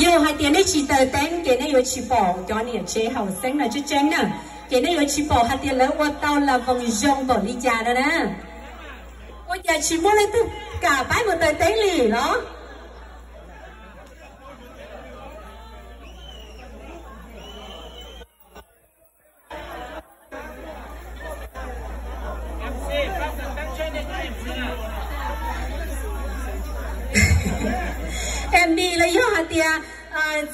Yog hais tias nej tsis taws teeb ces nej yuav tsis pom cov niam tsev hauv xeeb no tseeb tseeb na. Ces nej yuav tsis pom hais tias lawv ua tau las voos zoo npaum li cas no na. Ua cas tsis muaj leej twg kam pab mus taws teeb li los? Em đi los yog hais tias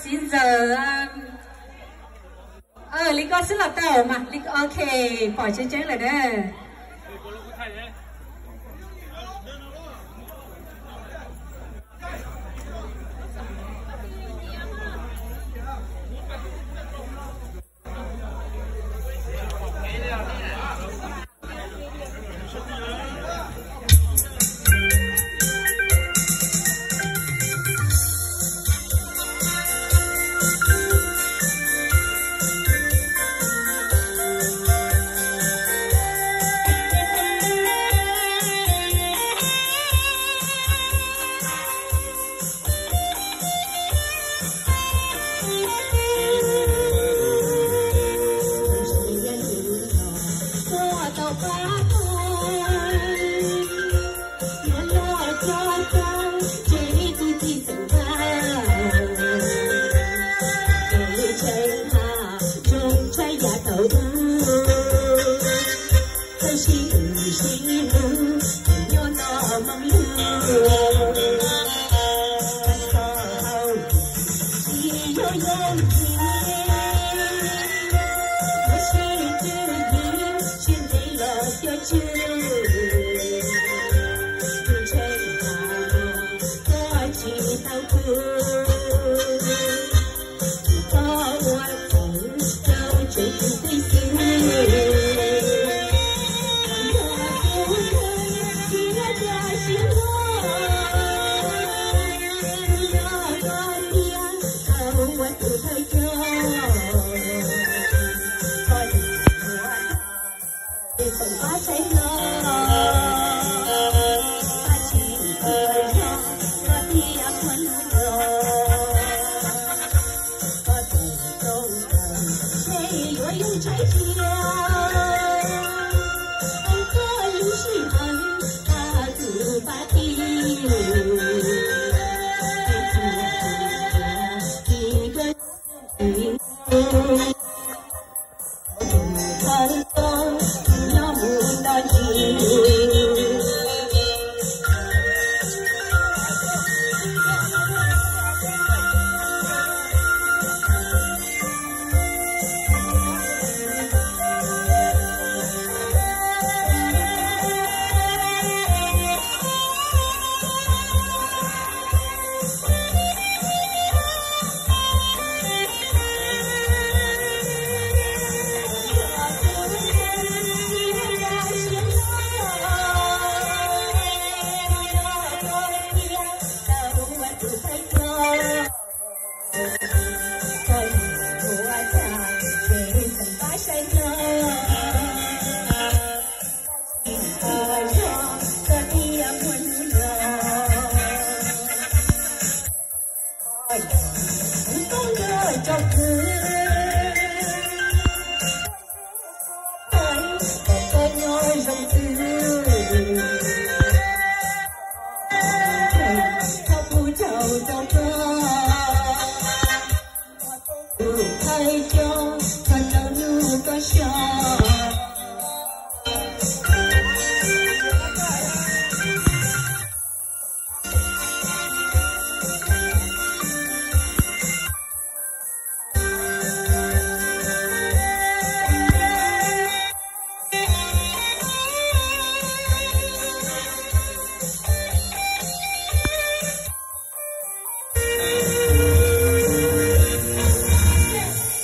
txiv ntxawm li koj xwb los tau mas li, ok, pom tseeb tseeb lawm na.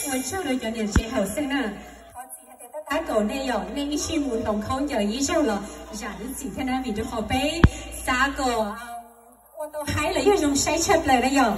Ua tsaug rau cov niam tsev hauv xeeb na. Thov txim hais tias tab tom nej yom, nej ib sij mus hloov khaub ncaws ib zaug los zam lub txim thiab na, vim rau qhov peb xav kom ua tau haib los yog zoo saib tshaj plaws na yom.